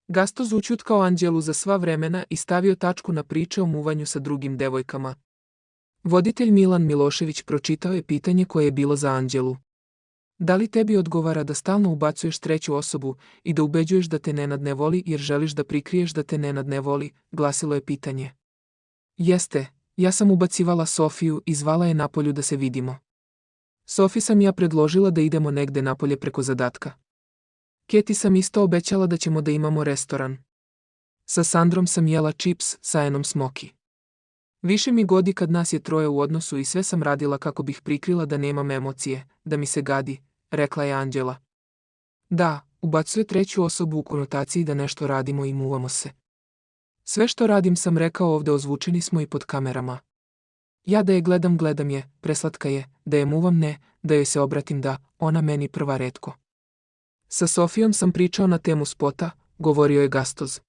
Gastoz ućutkao Anđelu za sva vremena i stavio tačku na priče o muvanju sa drugim devojkama. Voditelj Milan Milošević pročitao je pitanje koje je bilo za Anđelu. Da li tebi odgovara da stalno ubacuješ treću osobu i da ubeđuješ da te Nenad ne voli jer želiš da prikriješ da te Nenad ne voli, glasilo je pitanje. Jeste, ja sam ubacivala Sofiju i zvala je napolju da se vidimo. Sofi sam ja predložila da idemo negde napolje preko zadatka. Keti sam isto obećala da ćemo da imamo restoran. Sa Sandrom sam jela čips sa Enom Smoki. Više mi godi kad nas je troje u odnosu i sve sam radila kako bih prikrila da nemam emocije, da mi se gadi, rekla je Anđela. Da, ubacuje treću osobu u konotaciji da nešto radimo i muvamo se. Sve što radim sam rekao ovde, ozvučeni smo i pod kamerama. Ja da je gledam je, preslatka je, da je muvam ne, da joj se obratim da, ona meni prva retko. Sa Sofijom sam pričao na temu spota, govorio je Gastoz.